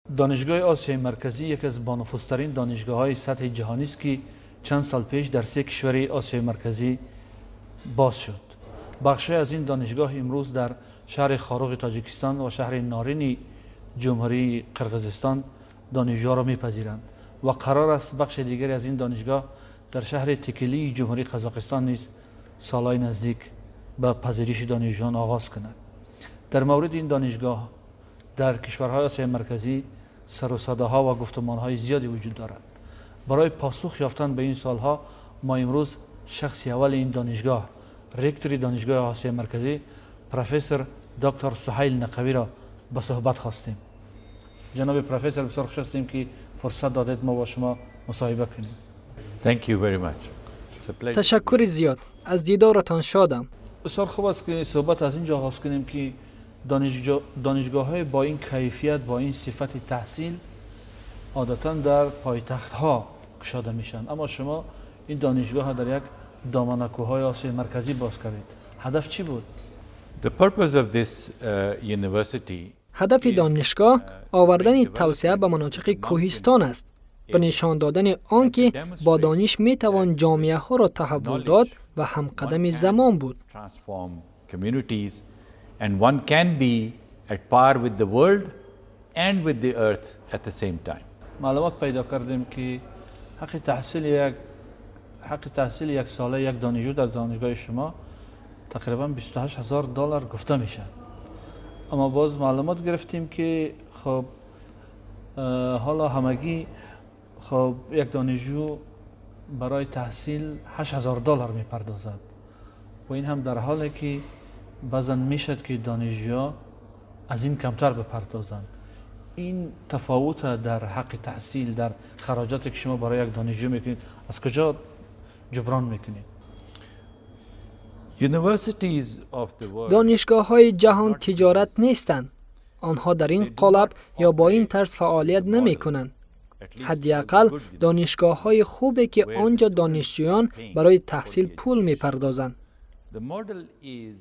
Донишгоҳи Осиёи Марказӣ яке аз бонуфузтарин донишгоҳҳои сатҳи ҷаҳонист, ки чанд сол пеш дар се кишвари Осиёи Марказӣ боз шуд. Бахшҳое аз ин донишгоҳ имрӯз дар шаҳри Хоруғи Тоҷикистон ва шаҳри Норини Ҷумҳурии Қирғизистон донишҷӯҳоро мепазиранд ва қарор аст бахши дигаре аз ин донишгоҳ дар шаҳри Текелии Ҷумҳурии Қазоқистон низ солҳои наздик ба пазириши донишҷӯён оғоз кунад. Дар мавриди ин донишгоҳ дар кишварҳои Осиёи Марказӣ сару садоҳо ва гуфтумонҳои зиёде вуҷуд дорад. Барои посух ёфтан ба ин суолҳо мо имрӯз шахси аввали ин донишгоҳ, ректори Донишгоҳи Осиёи Марказӣ, профессор доктор Суҳайл Нақавиро ба суҳбат хостем. Ҷаноби профессор, бисёр хуш ҳастем, ки фурсат додед мо бо шумо мусоҳиба кунем. Thank you very much. It's a pleasure. Ташаккури зиёд, аз дидоратон шодам. Бисёр хуб аст, ки суҳбат аз ин ҷо оғоз кунем, ки донишгоҳҳои бо ин кайфият, бо ин сифати таҳсил одатан дар пойтахтҳо кушода мешаванд, аммо шумо ин донишгоҳро дар як доманакӯҳҳои Осиёи Марказӣ боз кардед. Ҳадаф чӣ буд? The purpose of this university ҳадафи донишгоҳ овардани тавсеа ба манотиқи кӯҳистон аст ва нишон додани он ки бо дониш метавон ҷомеаҳоро таҳаввул дод ва ҳамқадами замон буд. Transform communities and one can be at par with the world and with the earth at the same time. Маълумот пайдо кардем, ки ҳаққи таҳсили яксолаи як донишҷӯ дар донишгоҳи шумо тақрибан 28 ҳазор доллар гуфта мешавад, аммо боз маълумот гирифтем, ки хоб ҳоло ҳамагӣ хоб як донишҷӯ барои таҳсил 8 ҳазор доллар мепардозад ва ин ҳам дар ҳоле ки баъзан мешавад, ки донишҷӯҳо аз ин камтар бипардозанд. Ин тафовут дар ҳаққи таҳсил, дар хароҷоте ки шумо барои як донишҷӯ мекунед, аз куҷо ҷуброн мекунед? Universities of the world Донишгоҳҳои ҷаҳон тиҷорат нестанд. Онҳо дар ин қолаб ё бо ин тарз фаъолият намекунанд, ҳадди ақал донишгоҳҳои хубе, ки он ҷо донишҷӯён барои таҳсил пул мепардозанд. The model is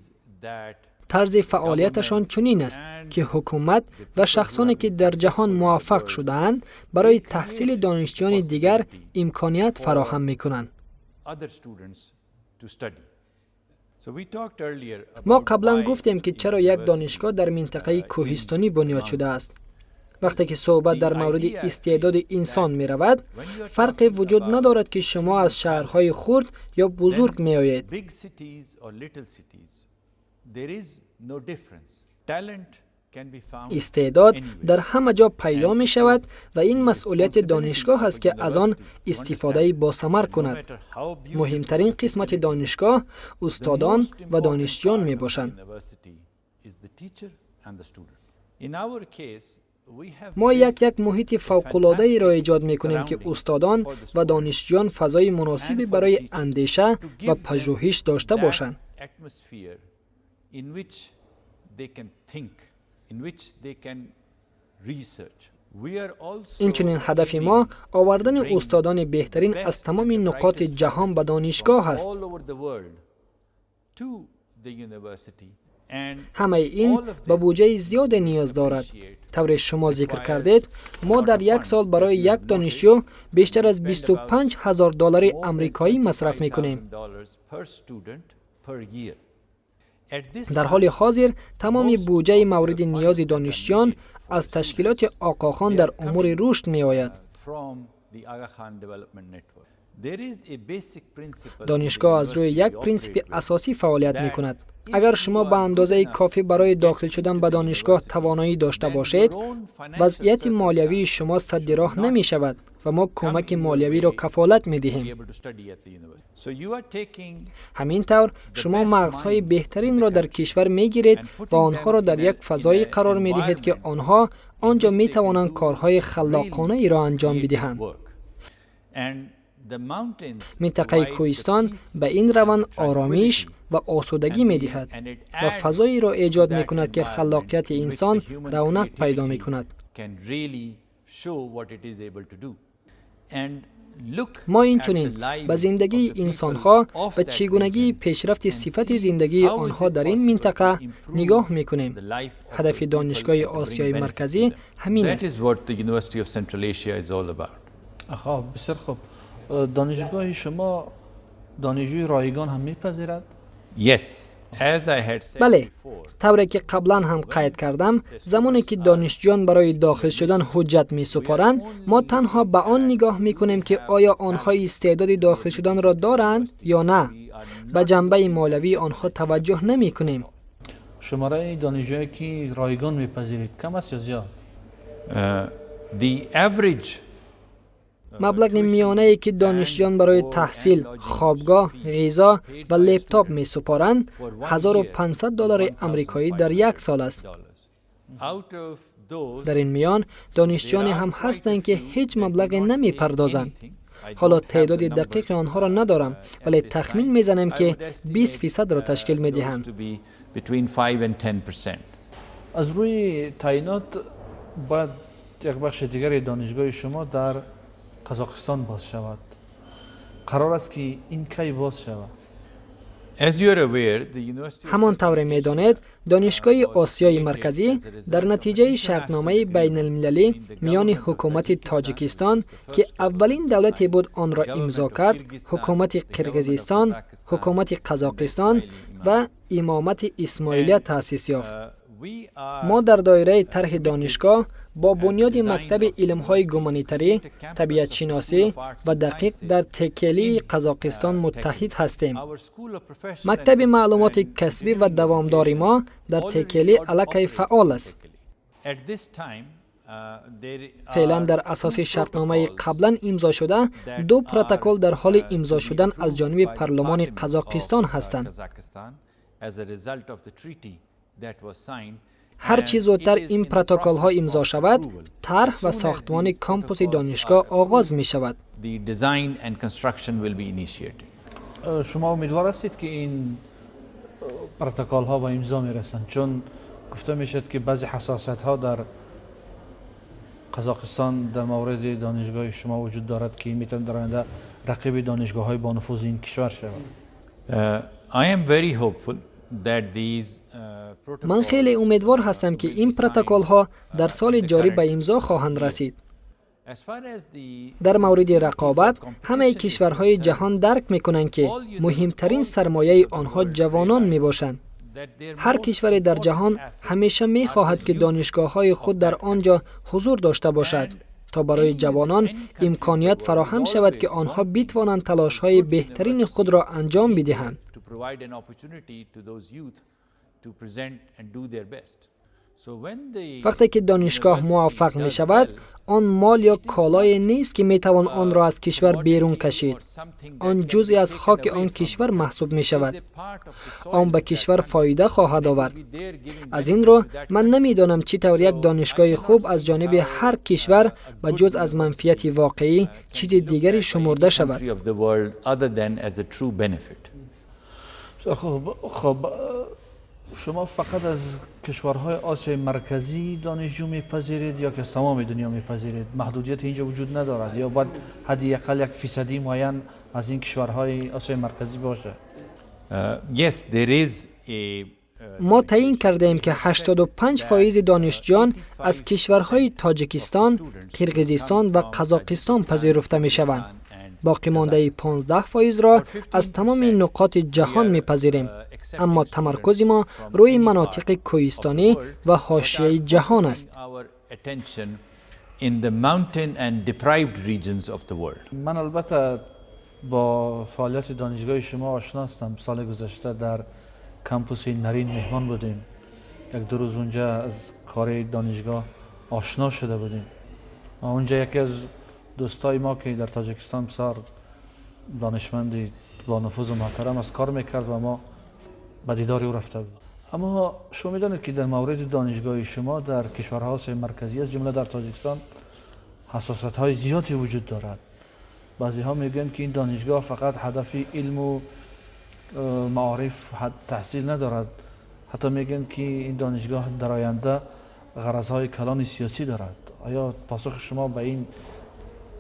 that Тарзи фаъолияташон чунин аст, ки ҳукумат ва шахсоне, ки дар ҷаҳон муваффақ шудаанд, барои таҳсили донишҷӯёни дигар имконият фароҳам мекунанд. Other students to study. So we talked earlier Мо қаблан гуфтем, ки чаро як донишгоҳ дар минтақаи кӯҳистонӣ бунёд шудааст. Вақте ки суҳбат дар мавриди истеъдоди инсон меравад, фарқе вуҷуд надорад, ки шумо аз шаҳрҳои хурд ё бузург меоед. Big cities or little cities, there is no difference. Talent can be found Истеъдод дар ҳама ҷо пайдо мешавад ва ин масъулияти донишгоҳ аст, ки аз он истифодаи босамар кунад. Муҳимтарин қисмати донишгоҳ устодон ва донишҷӯён мебошанд. University is the teacher and the student. In our case, we have Мо як муҳити фавқулодаеро эҷод мекунем, ки устодон ва донишҷӯён фазои муносибе барои андеша ва пажӯҳиш дошта бошанд. Atmosphere in which they can think, in which they can research. We are also Инчунин ҳадафи мо овардани устодони беҳтарин аз тамоми нуқоти ҷаҳон ба донишгоҳ аст. All over the world to the university and Ҳамаи ин ба буҷаи зиёде ниёз дорад. Тавре шумо зикр кардед, мо дар як сол барои як донишҷӯ бештар аз 25 ҳазор доллари амрикоӣ масраф мекунем. $25,000 per student per year. At this Дар ҳоли ҳозир тамоми буҷаи мавриди ниёзи донишҷӯён аз ташкилоти Оқохон дар умури рушд меояд. From the Aga Khan Development Network. There is a basic principle. Донишгоҳ аз рӯи як принсипи асосӣ фаъолият мекунад: агар шумо ба андозаи кофӣ барои дохил шудан ба донишгоҳ тавоноӣ дошта бошед, вазъияти молиявии шумо садди роҳ намешавад ва мо кӯмаки молиявиро кафолат медиҳем. Be able to study at the university. So you are taking Ҳамин тавр шумо мағзҳои беҳтаринро дар кишвар мегиред ва онҳоро дар як фазое қарор медиҳед, ки онҳо он ҷо метавонанд корҳои халлоқонаеро анҷом бидиҳанд. Work. And the mountains Минтақаи кӯҳистон ба ин раванд оромиш ва осудагӣ медиҳад ва фазоеро эҷод мекунад, ки халлоқияти инсон равнақ пайдо мекунад. Can really show what it is able to do. And Мо инчунин ба зиндагии инсонҳо ва чӣ гунагии пешрафти сифати зиндагии онҳо дар ин минтақа нигоҳ мекунем. Ҳадафи Донишгоҳи Осиёи Марказӣ ҳамин аст. Бисёр хуб. Донишгоҳи шумо донишҷӯи ройгон ҳам мепазирад? Бале, тавре ки қаблан ҳам қайд кардам, замоне ки донишҷӯён барои дохил шудан ҳуҷҷат месупоранд, мо танҳо ба он нигоҳ мекунем, ки оё онҳо истеъдоди дохил шуданро доранд ё на. Ба ҷанбаи молиявии онҳо таваҷҷӯҳ намекунем. Шумораи донишҷӯе ки ройгон мепазиред, кам аст ё зиёд? Маблағи миёнае ки донишҷӯён барои таҳсил, хобгоҳ, ғизо ва лептоп месупоранд, 1500 доллари амрикоӣ дар як сол аст. Дар ин миён донишҷӯёне ҳам ҳастанд, ки ҳеҷ маблағе намепардозанд. Ҳоло теъдоди дақиқи онҳоро надорам, вале тахмин мезанем, ки 20 фисадро ташкил медиҳанд. Аз рӯи таъйинот бояд як бахши дигари донишгоҳи шумо дар Қазоқистон боз шавад. Қарор аст, ки ин кай боз шавад? Ҳамон тавре медонед, Донишгоҳи Осиёи Марказӣ дар натиҷаи шартномаи байналмилалӣ миёни ҳукумати Тоҷикистон, ки аввалин давлате буд онро имзо кард, ҳукумати Қирғизистон, ҳукумати Қазоқистон ва Имомати Исмоилия таъсис ёфт. Мо дар доираи тарҳи донишгоҳ бо бунёди мактаби илмҳои гуманитарӣ, табиатшиносӣ ва дақиқ дар Текелии Қазоқистон муттаҳид ҳастем. Мактаби маълумоти касбӣ ва давомдори мо дар Текелӣ аллакай фаъол аст. Феълан дар асоси шартномаи қаблан имзошуда ду протокол дар ҳоли имзо шудан аз ҷониби парлумони Қазоқистон ҳастанд. Ҳар чӣ зудтар ин протоколҳо имзо шавад, тарҳ ва сохтмони кампуси донишгоҳ оғоз мешавад. Шумо умедвор ҳастед, ки ин протоколҳо ба имзо мерасанд? Чун гуфта мешавад, ки баъзе ҳассосиятҳо дар Қазоқистон дар мавриди донишгоҳи шумо вуҷуд дорад, ки метавонад дар оянда рақиби донишгоҳҳои бонуфузи ин кишвар шавад. Ман хеле умедвор ҳастам, ки ин протоколҳо дар соли ҷорӣ ба имзо хоҳанд расид. Дар мавриди рақобат, ҳамаи кишварҳои ҷаҳон дарк мекунанд, ки муҳимтарин сармояи онҳо ҷавонон мебошанд. Ҳар кишваре дар ҷаҳон ҳамеша мехоҳад, ки донишгоҳҳои худ дар он ҷо ҳузур дошта бошад, то барои ҷавонон имконият фароҳам шавад, ки онҳо битавонанд талошҳои беҳтарини худро анҷом бидиҳанд. Вақте ки донишгоҳ муваффақ мешавад, он мол ё колое нест, ки метавон онро аз кишвар берун кашид. Он ҷузъе аз хоки он кишвар маҳсуб мешавад. Он ба кишвар фоида хоҳад овард. Аз ин рӯ ман намедонам, чӣ тавр як донишгоҳи хуб аз ҷониби ҳар кишвар ба ҷуз аз манфиати воқеӣ чизи дигаре шумурда шавад. Хуб, шумо фақат аз кишварҳои Осиёи Марказӣ донишҷӯ мепазиред ё ки аз тамоми дунё мепазиред? Маҳдудияти инҷо вуҷуд надорад ё бояд ҳадди ақал як фисадии муайян аз ин кишварҳои Осиёи Марказӣ бошад? Мо таъин кардаем, ки 85 фоизи донишҷӯён аз кишварҳои Тоҷикистон, Қирғизистон ва Қазоқистон пазируфта мешаванд. Боқимондаи 15 фоизро аз тамоми нуқоти ҷаҳон мепазирем, аммо тамаркузи мо рӯи манотиқи кӯҳистонӣ ва ҳошияи ҷаҳон аст. Ман албатта бо фаъолияти донишгоҳи шумо ошно ҳастам. Соли гузашта дар кампуси Нарин меҳмон будем. Як ду рӯз унҷа аз кори донишгоҳ ошно шуда будем. Унҷа яке аз дӯстои мо, ки дар Тоҷикистон бисёр донишманди бонуфузу муҳтарам аст, кор мекард ва мо ба дидори ӯ рафта будем. Аммо шумо медонед, ки дар мавриди донишгоҳи шумо дар кишварҳои Осиёи Марказӣ, аз ҷумла дар Тоҷикистон, ҳассосиятҳои зиёде вуҷуд дорад. Баъзеҳо мегӯянд, ки ин донишгоҳ фақат ҳадафи илму маориф, таҳсил надорад, ҳатто мегӯянд, ки ин донишгоҳ дар оянда ғаразҳои калони сиёсӣ дорад. Оё посухи шумо ба ин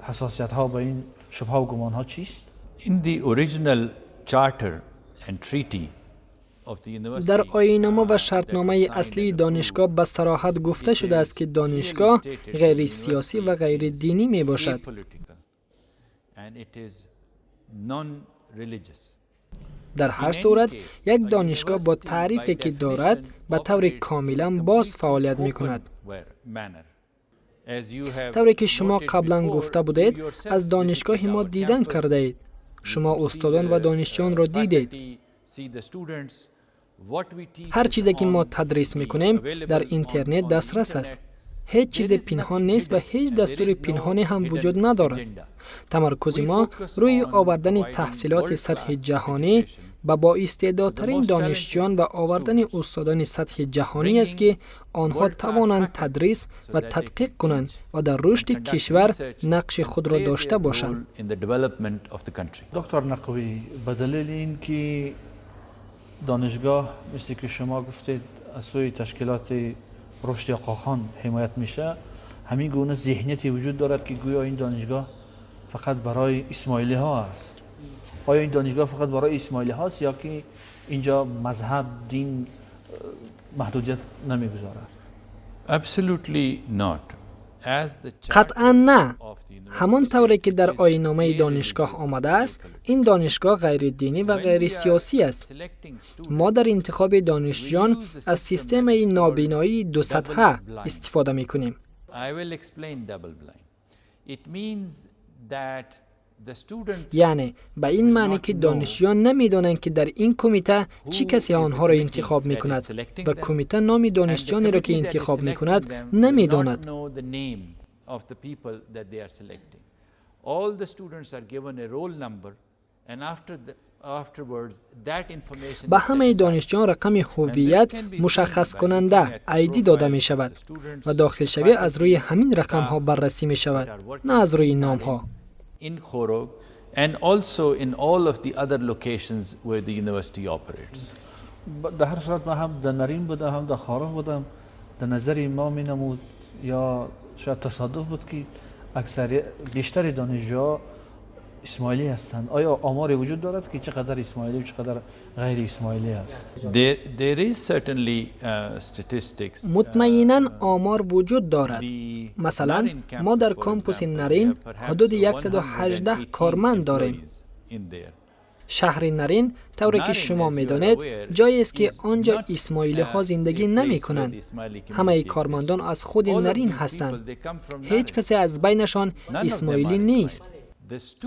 ҳассосиятҳо, ба ин شبهه و گمان ها چیست؟ In the original charter and treaty در آیین‌نامه و شرطنامه اصلی دانشگاه به صراحت گفته شده است که دانشگاه غیر سیاسی و غیر دینی می باشد. در هر صورت یک دانشگاه با تعریفی که دارد به طور کاملا باز فعالیت می کند. طوری که شما قبلا گفته بودید، از دانشگاه ما دیدن کرده اید. شما استادان و دانشجویان را دیدید. هر چیزی که ما تدریس میکنیم در اینترنت دسترس است. هیچ چیز پنهان نیست و هیچ دستور پنهانی هم وجود ندارد. تمرکز ما روی آوردن تحصیلات سطح جهانی به با استعدادترین دانشجویان و آوردن استادان سطح جهانی است که آنها توانند تدریس و تدقیق کنند و در رشد کشور نقش خود را داشته باشند. دکتر نقوی، به دلیل اینکه دانشگاه مثل که شما گفتید از سوی تشکیلات رشد آقاخان حمایت میشه، همین گونه ذهنیتی وجود دارد که گویا این دانشگاه فقط برای اسماعیلی ها است. آیا این دانشگاه فقط برای اسماعیلی هاست یا که اینجا مذهب، دین محدودیت نمیگذارد؟ Absolutely not. قطعا نه. همان طوری که در آیین‌نامه دانشگاه آمده است، این دانشگاه غیر دینی و غیر سیاسی است. ما در انتخاب دانشجویان از سیستم نابینایی دو سطحه استفاده می کنیم. یعنی به این معنی که دانشجویان نمیدانند که در این کمیته چه کسی آنها را انتخاب می کند و کمیته نام دانشجویانی را که انتخاب می کند نمیداند. به همه دانشجویان رقم هویت مشخص کننده ID داده می شود و داخل شوی از روی همین رقم ها بررسی می شود، نه از روی نام ها. In Khorog and also in all of the other locations where the university operates. در هر صورت من هم در نرین بودم هم در خارق بودم. در نظر ما می نمود یا شاید تصادف بود که اکثر بیشتر دانشجوها اسماعیلی هستند. آیا آماری وجود دارد که چقدر اسماعیلی و چقدر غیر اسماعیلی است؟ There is certainly statistics. مطمئنا آمار وجود دارد. مثلا ما در کامپوس نرین حدود 118 کارمند داریم. شهر نرین طوری که شما میدانید جایی است که آنجا اسماعیلی ها زندگی نمی کنند. همه کارمندان از خود نرین هستند. هیچ کسی از بینشان اسماعیلی نیست.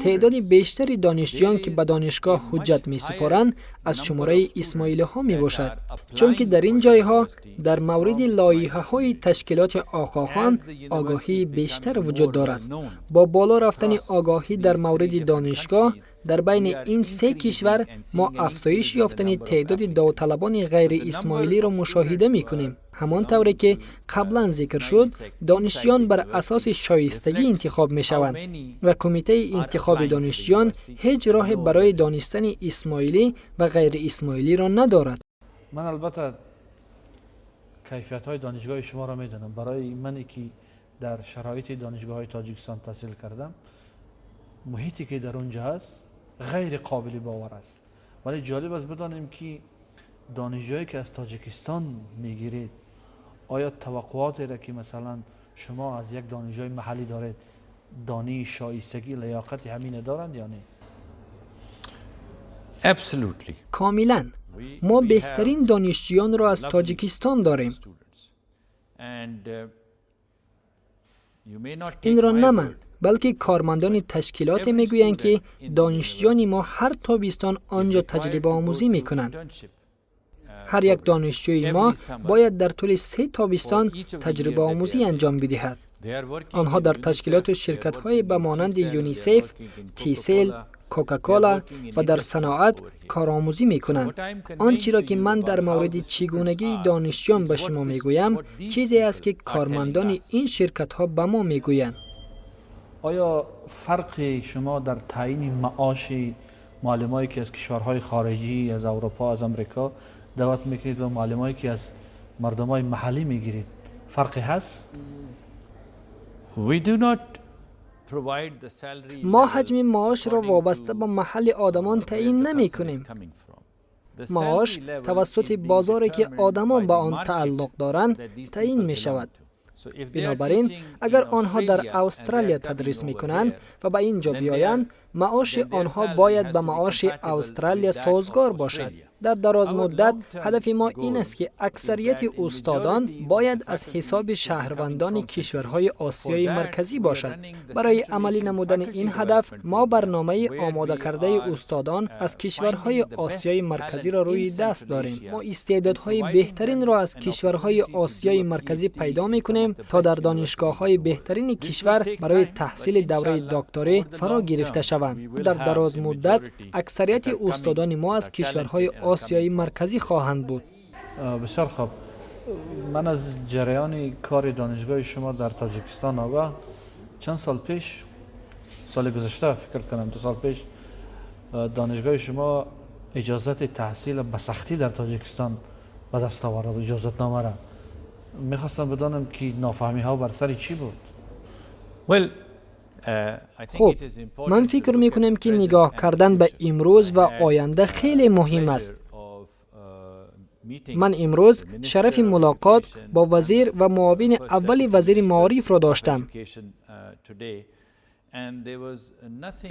تعداد بیشتری دانشجویان که به دانشگاه حجت می سپارند از شماره اسماعیلی ها می باشد، چون که در این جایها در مورد لایحه های تشکیلات آقاخان آگاهی بیشتر وجود دارد. با بالا رفتن آگاهی در مورد دانشگاه در بین این سه کشور، ما افزایش یافتن تعداد داوطلبان غیر اسماعیلی را مشاهده می کنیم. همان طوری که قبلا ذکر شد، دانشجویان بر اساس شایستگی انتخاب می شوند و کمیته انتخاب دانشجویان هیچ راه برای دانستن اسماعیلی و غیر اسماعیلی را ندارد. من البته کیفیت های دانشگاه شما را می دانم. برای منی که در شرایط دانشگاه های تاجیکستان تحصیل کردم، محیطی که در اونجا هست غیر قابل باور است. ولی جالب است بدانیم که دانشجویی که از تاجیکستان میگیرید، آیا توقعاتی را که مثلا شما از یک دانشجوی محلی دارید، دانش، شایستگی، لیاقت همین دارند یا نه؟ Absolutely. کاملا. ما بهترین دانشجویان را از تاجیکستان داریم. این را نه من، بلکه کارمندان تشکیلات میگویند که دانشجویان ما هر تابستان آنجا تجربه آموزی میکنند. هر یک دانشجوی ما باید در طول 3 تابستان تجربه آموزی انجام بدهد. آنها در تشکیلات و شرکت‌های به مانند یونیسف، تیسل، کوکاکولا و در صنعت کارآموزی می‌کنند. آنچه را که من در مورد چگونگی دانشجویان به شما میگویم، چیزی است که کارمندان این شرکت‌ها به ما میگویند. آیا فرق شما در تعیین معاش معلمایی که از کشورهای خارجی، از اروپا، از امریکا دعوت میکنید و معلمایی که از مردمای محلی میگیرید، فرقی هست؟ We do not Мо ҳаҷми маошро вобаста ба маҳалли одамон таъин намекунем. Маош тавассути бозоре ки одамон ба он тааллуқ доранд, таъин мешавад. Бинобар ин, агар онҳо дар Австралия тадрис мекунанд ва ба ин ҷо биёянд, маоши онҳо бояд ба маоши Австралия созгор бошад. Дар дарозмуддат ҳадафи мо ин аст, ки аксарияти устодон бояд аз ҳисоби шаҳрвандони кишварҳои Осиёи Марказӣ бошад. Барои амалӣ намудани ин ҳадаф мо барномаи омодакардаи устодон аз кишварҳои Осиёи Марказиро рӯи даст дорем. Мо истеъдодҳои беҳтаринро аз кишварҳои Осиёи Марказӣ пайдо мекунем, то дар донишгоҳҳои беҳтарини кишвар барои таҳсили давраи докторӣ фаро гирифта шаванд. Дар дарозмуддат аксарияти устодони мо аз кишварҳои Осиёи Марказӣ хоҳанд буд. Бисёр хуб. Ман аз ҷараёни кори донишгоҳи шумо дар Тоҷикистон огоҳ. Чанд сол пеш, соли гузашта фикр кунам, 2 сол пеш, донишгоҳи шумо иҷозати таҳсил ба сахтӣ дар Тоҷикистон ба даст овард, иҷозатномаро. Мехостам бидонам, ки нофаҳмиҳо бар сари чӣ буд? Хуб, ман фикр мекунам, ки нигоҳ кардан ба имрӯз ва оянда хеле муҳим аст. Ман имрӯз шарафи мулоқот бо вазир ва муовини аввали вазири маорифро доштам.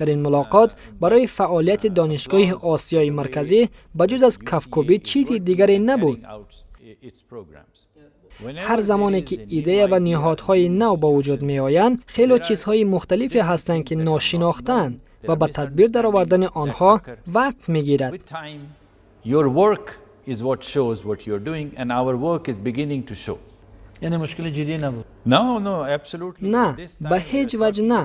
Дар ин мулоқот барои фаъолияти Донишгоҳи Осиёи Марказӣ ба ҷуз аз кафкӯбӣ чизи дигаре набуд. Ҳар замоне ки идея ва ниҳодҳои нав ба вуҷуд меоянд, хело чизҳои мухталифе ҳастанд, ки ношинохтаанд ва ба тадбир даровардани онҳо вақт мегирад. Your work is what shows what you're doing, and our work is beginning to show. Яъне мушкили ҷиддӣ набуд? No, absolutely. На, ба ҳеҷ ваҷҳ на.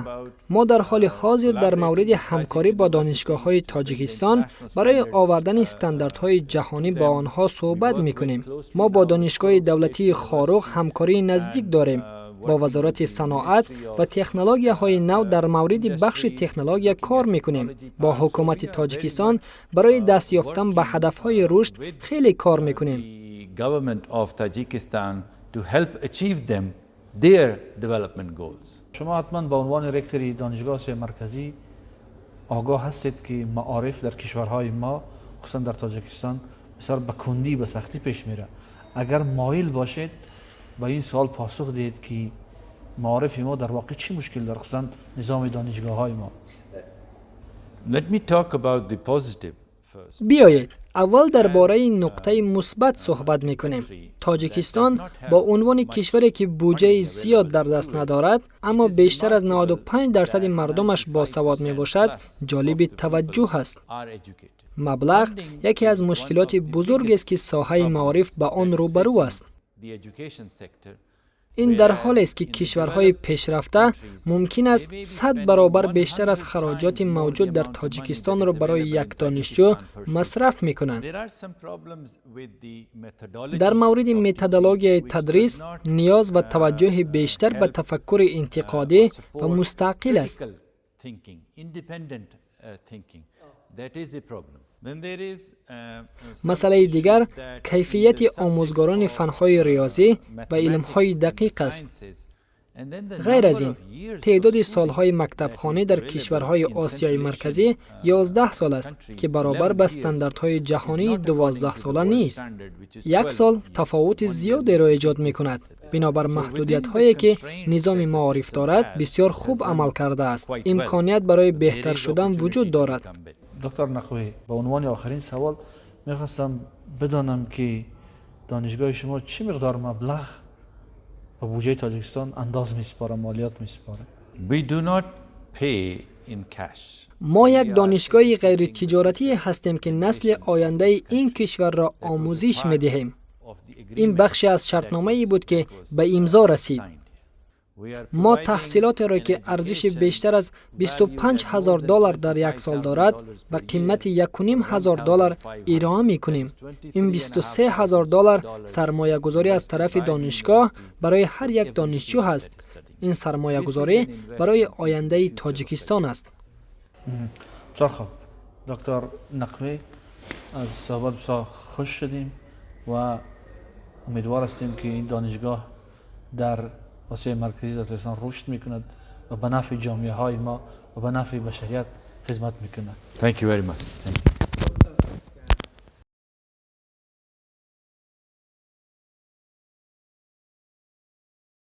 Мо дар ҳоли ҳозир дар мавриди ҳамкорӣ бо донишгоҳҳои Тоҷикистон барои овардани стандартҳои ҷаҳонӣ бо онҳо суҳбат мекунем. Мо бо Донишгоҳи давлатии Хоруғ ҳамкории наздик дорем. Бо Вазорати саноат ва технологияҳои нав дар мавриди бахши технология кор мекунем. Бо ҳукумати Тоҷикистон барои даст ёфтан ба ҳадафҳои рушд хеле кор мекунем. Government of Tajikistan to help achieve them their development goals. Шумо ҳатман ба унвони ректори Донишгоҳи Осиёи Марказӣ огоҳ ҳастед, ки маориф дар кишварҳои мо, хусусан дар Тоҷикистон, бисёр ба кундӣ, ба сахтӣ пеш мерад. Агар моил бошед, ба ин суол посух диҳед, ки маорифи мо дар воқеъ чӣ мушкил дорад, хусусан низоми донишгоҳҳои мо. Let me talk about the positive first. Биёед, аввал дар бораи нуқтаи мусбат суҳбат мекунем. Тоҷикистон бо унвони кишваре ки буҷаи зиёд дар даст надорад, аммо бештар аз 95% мардумаш босавод мебошад, ҷолиби таваҷҷӯҳ аст. Are educated. Маблағ яке аз мушкилоти бузургест, ки соҳаи маориф ба он рӯбарӯ аст. The education sector. Ин дар ҳолест, ки кишварҳои пешрафта мумкин аст 100 баробар бештар аз хароҷоти мавҷуд дар Тоҷикистонро барои як донишҷӯ масраф мекунанд. There are some problems with the methodology. Дар мавриди методологияи тадрис ниёз ва таваҷҷӯҳи бештар ба тафаккури интиқодӣ ва мустақил аст. Critical thinking, independent thinking. That is a problem. Then there is some Масъалаи дигар that кайфияти омӯзгорони фанҳои риёзӣ ва илмҳои дақиқ аст. Ғайр аз ин, теъдоди солҳои мактабхонӣ дар кишварҳои Осиёи Марказӣ 11 сол аст, ки баробар ба стандартҳои ҷаҳонии 12-сола нест. Як сол тафовути зиёдеро эҷод мекунад. Бинобар маҳдудиятҳое, ки низоми маориф дорад, бисёр хуб амал кардааст. Имконият барои беҳтар шудан вуҷуд дорад. Доктор Нақвӣ, ба унвони охирин савол мехостам бидонам, ки донишгоҳи шумо чӣ миқдор маблағ ба буҷаи Тоҷикистон андоз месупорад, молиёт месупорад? We do not pay in cash. Мо як донишгоҳи ғайритиҷоратӣ ҳастем, ки насли ояндаи ин кишварро омӯзиш медиҳем. Ин бахше аз шартномае буд, ки ба имзо расид. Мо таҳсилотеро, ки арзиши бештар аз 25 ҳазор доллар дар як сол дорад, ба қимати 1,5 ҳазор доллар ироа мекунем. Ин 23 ҳазор доллар сармоягузорӣ аз тарафи донишгоҳ барои ҳар як донишҷӯ ҳаст. Ин сармоягузорӣ барои ояндаи Тоҷикистон аст. Бисёр хуб, доктор Нақвӣ, аз суҳбат бисёр хуш шудем ва умедвор ҳастем, ки ин донишгоҳ дар Осиёи Марказӣ, дар Тоҷикистон рушд мекунад. و به نفع جامعه های ما و به نفع بشریت خدمت میکنه. Thank you very much. Thank you.